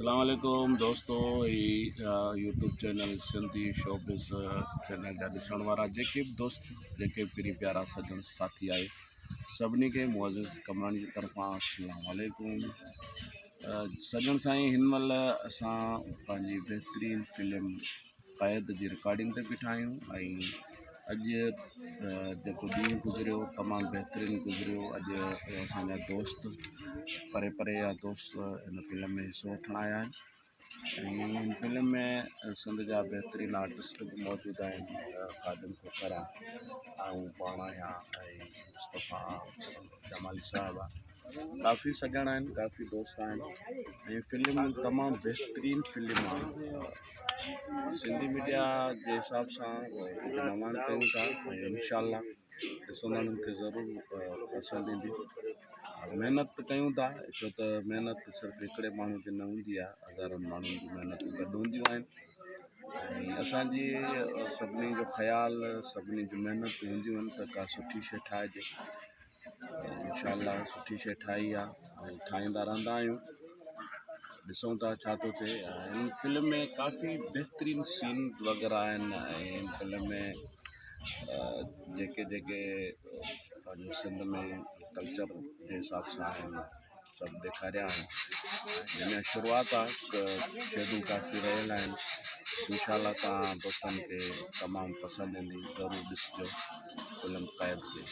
اسلام عليڪم دوستو هي YouTube channel Sindhi showbiz channel جا ڏسڻ وارا جيڪي به دوست جيڪي به پرين پيارا سڄڻ ساٿي آهي سڀني کي معزز قمراڻي جي طرفان اسلام عليڪم سڄڻ سائين هن مهل اسان پنهنجي بهترين فلم قيد جي رڪارڊنگ تي بيٺا آهيون ۽ اڄ جيڪو ڏينهن گذريو تمام بهترين گذريو اڄ اسان جا دوست پري پري جا دوست هن فلم ۾ حصو وٺڻ آيا آهن ۽ هن فلم ۾ سنڌ جا بهترين آرٽسٽ به موجود آهن خادم کوکر آهي آئون پاڻ آهيان ۽ مصطفيٰ جمالي صاحب آهي ڪافي سڄڻ آهن ڪافي دوست آهن ۽ فلم تمام بهترين فلم آهي سنڌي ميڊيا جي حساب سان ڪجهه نواڻ ڪيون ٿا ۽ انشاء الله ڏسندڙن کي ضرور پسند ايندي محنت ڪيون ٿا ڇو ته محنت صرف هڪڙي ماڻهو جي نه هوندي آهي هزارن ماڻهن جون محنتون گڏ هونديون آهن ۽ اسانجي سڀني جو خيال سڀني جون محنتون هونديون آهن ته ڪا سٺي شيء ٺاهجي انشاء الله سٺي شيء ٺاهي آهي ۽ ٺاهيندا رهندا آهيون ڏسون ٿا ڇا ٿو ٿئي هن فلم ۾ ڪافي بهترين سين وغيره آهن ۽ هن فلم ۾ جيڪي جيڪي پنهنجو سنڌ ۾ ڪلچر جي حساب سان آهن سڀ ڏيکاريا آهن اڃا شروعات آهي شيڊون ڪافي رهيل آهن انشاء الله توهان دوستن کي تمام پسند ايندي ضرور ڏسجو فلم قيد کي.